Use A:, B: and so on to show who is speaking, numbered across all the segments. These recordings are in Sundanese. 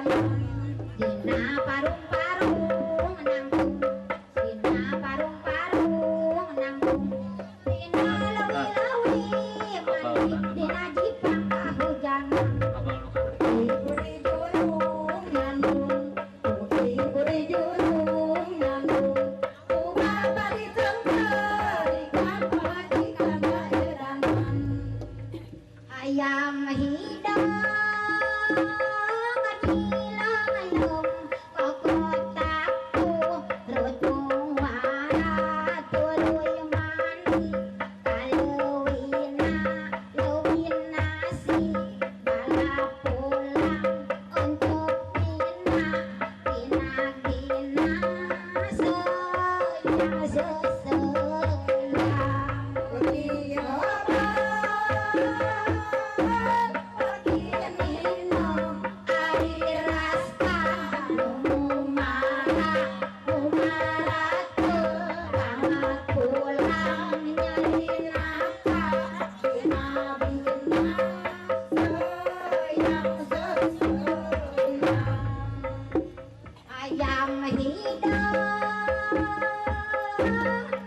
A: Dina parung-parung nanggung dina parung-parung nanggung dina leuwi-leuwi mandi dina jipang kahujanan
B: Buri julung nyandung buri julung nyandung ubah bari cengkerikan pamajikan daeranan
A: ayam hidang dilong-long kokotakku rutuara tuluy mandi kaleuwina leuwih nasi bala pulang untuk bina bina bina seyang seseyang Ayam hidang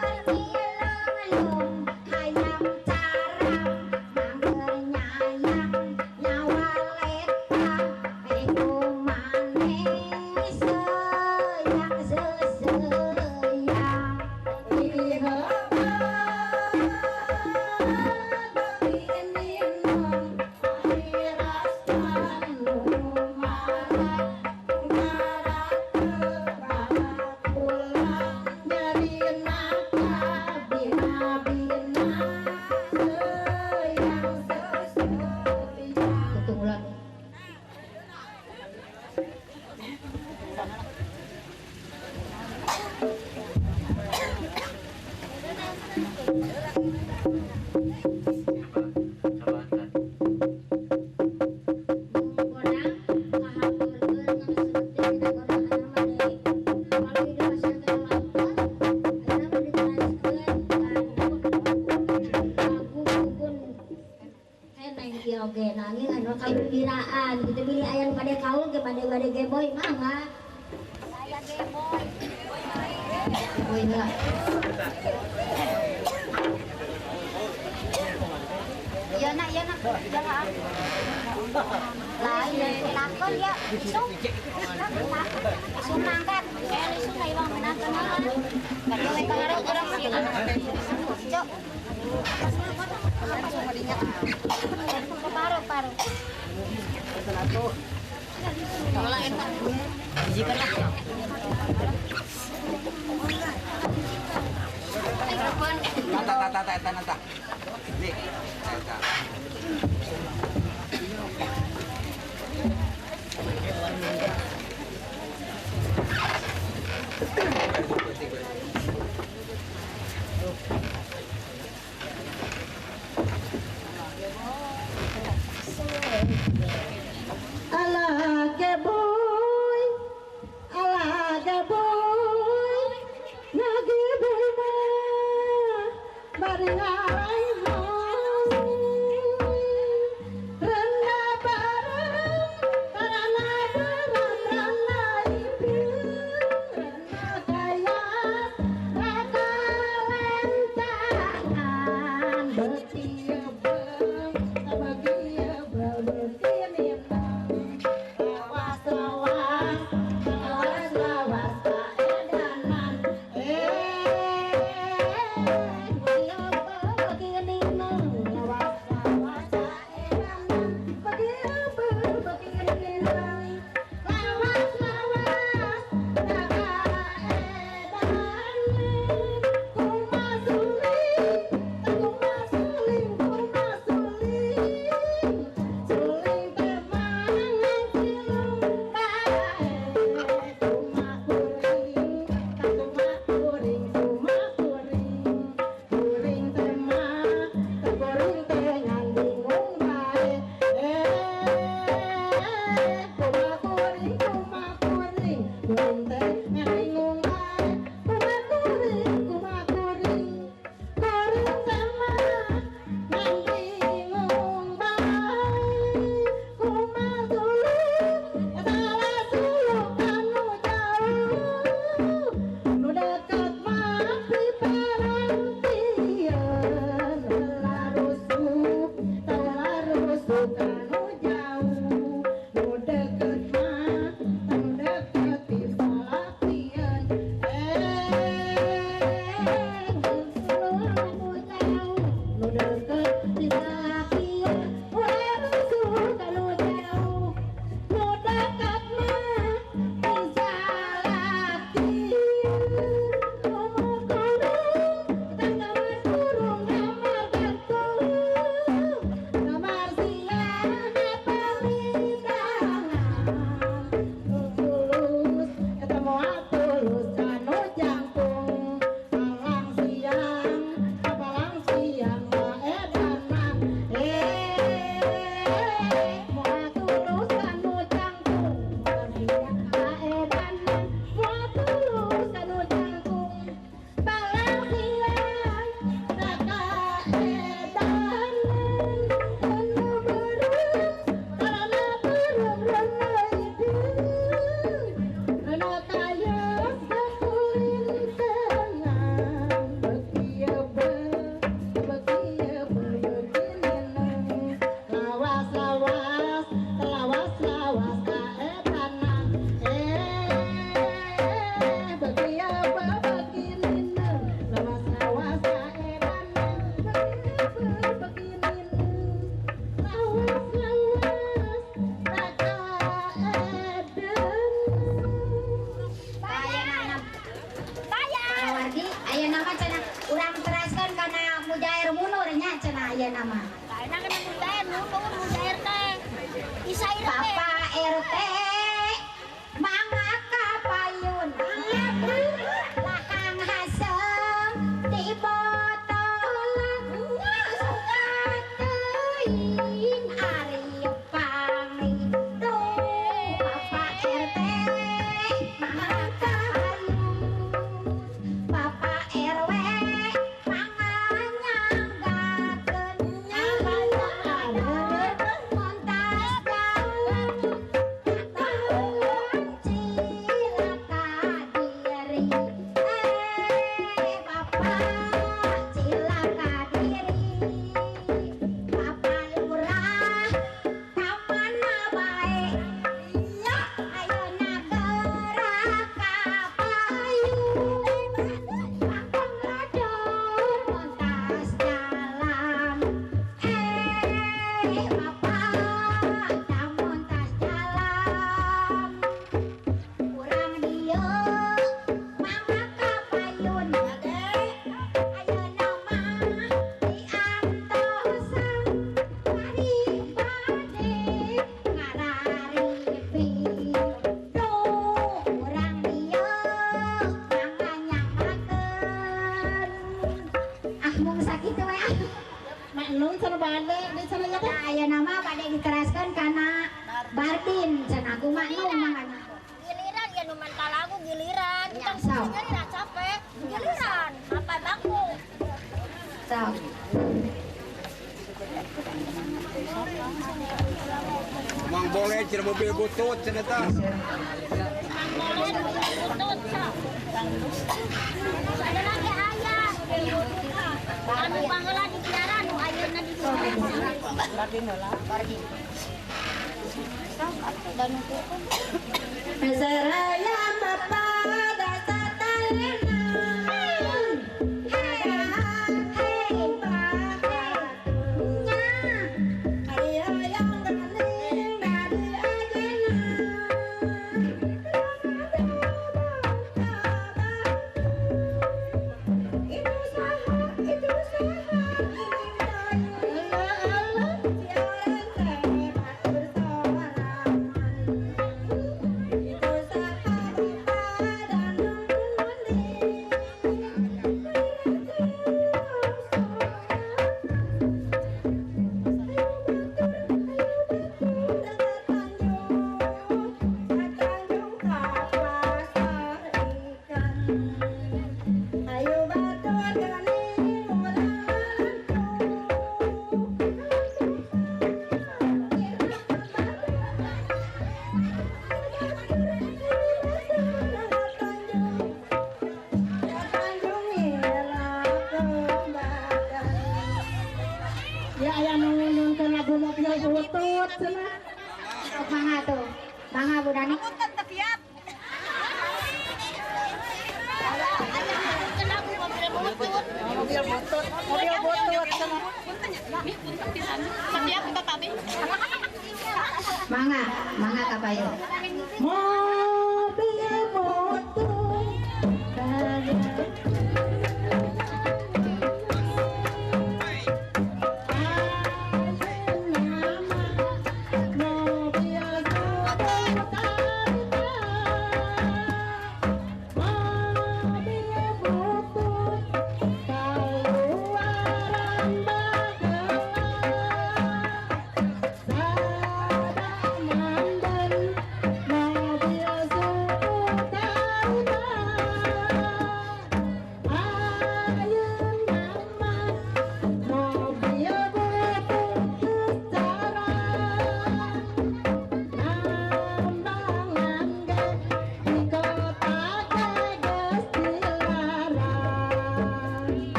A: kertilong ayam carang mangger nyayang nyawa leta iku manis seyang seseyang Ketunggulan. Godang kahaturkeun ngaseutkeun dina godang anu bade melalui dipasangkeun lampu ayeuna mah diteraskeun kana lagu gugun eneng ieu oge nanging anu kagumbiraan kitu bilih aya nu bade kaul ge bade-bade geboy mangga aya geboy geboy heula. Iya nak, iya nak, jangan. Lain takon ya, isung. Isung nangkat, isung na ibang menangkan. Cok. Paru paru.
C: Tata tata tata tata. Dik, tata.
B: Ala geboy, ala geboy, nageboy na, bari ngaray.
A: Maklum manganya. Giliran ya nu menta lagu giliran. Kita nyari capek. Giliran apa bangku. Sok.
C: Mang boleh cenah mobil butut cenah tah.
A: Mang boleh mobil butut sok. Ada lagi aya. Anu pangeula di biara nu ayeuna di
B: Seraya pada satalena. Ya aya nu nonton lagu mobil butut cenah.
A: Sok mangga tuh. Mangga Bu Dani.
D: Punten teu siap.
B: Mobil butut, mobil butut cenah.
D: Punten ya. Mi punten pisan. Siap kita tadi.
A: Mangga, mangga ka payu.
B: Mobil butut.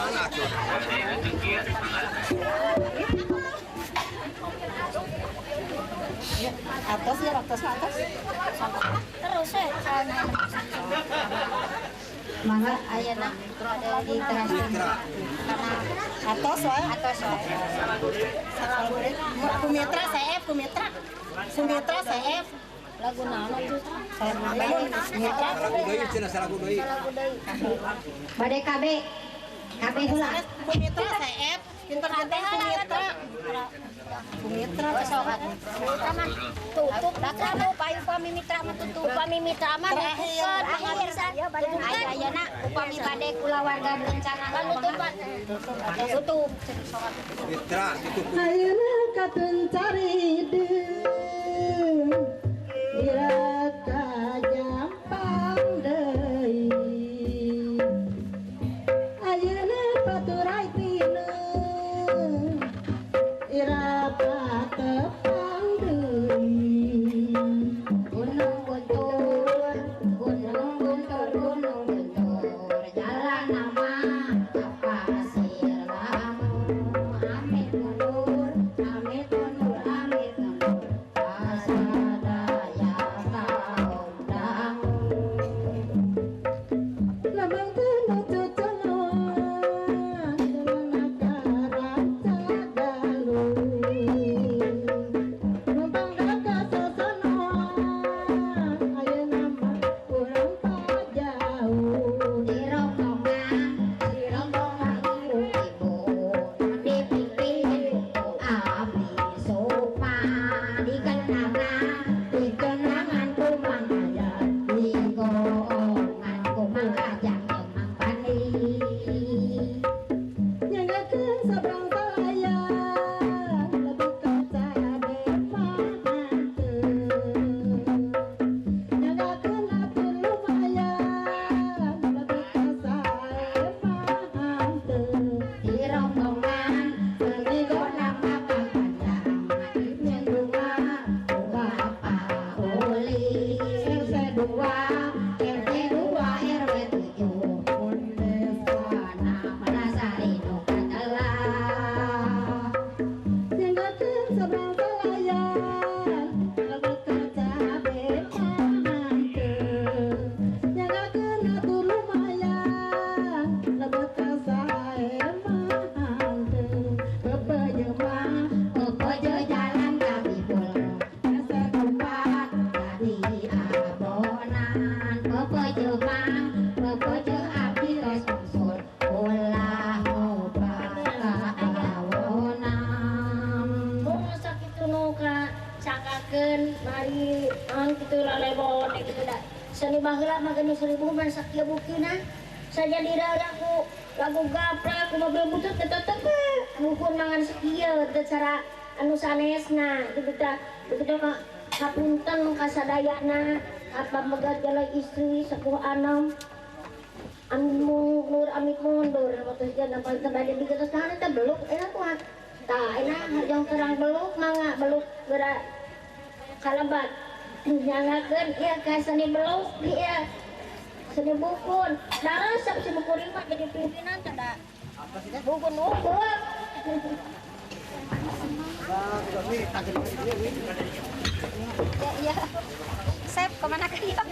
C: Mana tuh?
B: Ya, atas ya atas atas.
A: Terus ya. Mangga ayeuna di mitra.
B: Atos wae, atos wae. Ku mitra CF, ku mitra. Ku mitra CF.
A: Lagu naon atuh?
B: Mitra.
C: Lagu deui cenah salagu deui.
A: Bade KB. KB heula.
B: Ku mitra CF, pinter-pinter ku mitra. Ku mitra
A: sok atuh. Mitra mah tutup mitra mah upami mitra mah tutup upami mitra mah terakhir ayeuna upami bade kulawarga berencana panutupan tutup
C: mitra tutup
B: ayeuna katun carideung ira kajampang deui ayeuna paturai pineung ira patepang deui.
A: Gunung Guntur, Gunung Guntur, Gunung Guntur, jalan nama pasir lamu, amit mundur, amit mundur, amit mundur, asadaya kaum dangu.
B: Lambang kena cucuan, jalan karanca galuh. Numpang daka sosonoan, ayeuna mah urang pajauh.
A: Di rombongan, di rombongan ibu-ibu, dipimpin ku Abdi Sukma, dikenangan ku Mang Ajat, digoongan ku Mang Ajang jeung Mang Pandi.
B: Nyanggakeun sabrang salayan, lebet ka cade manganteun. Nyanggakeun atur lumayan, lebet ka sae manganteun.
A: Di rombongan digonang makan panjang, nyendungan ku Bapak Uli. RT 2, RT 2, RW 7, Desa Manasari nu katelah.
B: Nyanggakeun sabrang salayan, lebet ka cabe manganteun. Nyanggakeun atur lumayan, lebet ka sae manganteun. Bebeujeum mah
A: Pepeje jalan kabibul,
B: asa
A: kupat jadi abonan. Pepeje mang, pepeje abdi tos usul, ulah ngobah kaawonan.
E: Mung sakitu nu ka cakakeun mari naon kitu lalebon kitu da. Seni baheula mah geuning 1000 mah sakieu bukina. Saja dira ku lagu gaprak ku mobil butut teh tetep bukun mangan sakieu teu cara anu sanesna kitu tah. Kitu ka kapunten ka sadayana ka pamegat jalai istri sakuh anom. Amit mundur, amit mundur, waktu sejalan nampak tebade di atas tanah teh beluk, enak kuat. Tah, enak hajong terang beluk, mangga beluk gerak kalabat. Nyangakeun ieu ka seni beluk, ieu seni bukun. Daresep si bukuring mah jadi pimpinan teh da. Bukun ukur.
D: Ya, iya. Sep, kemana ke? Iya.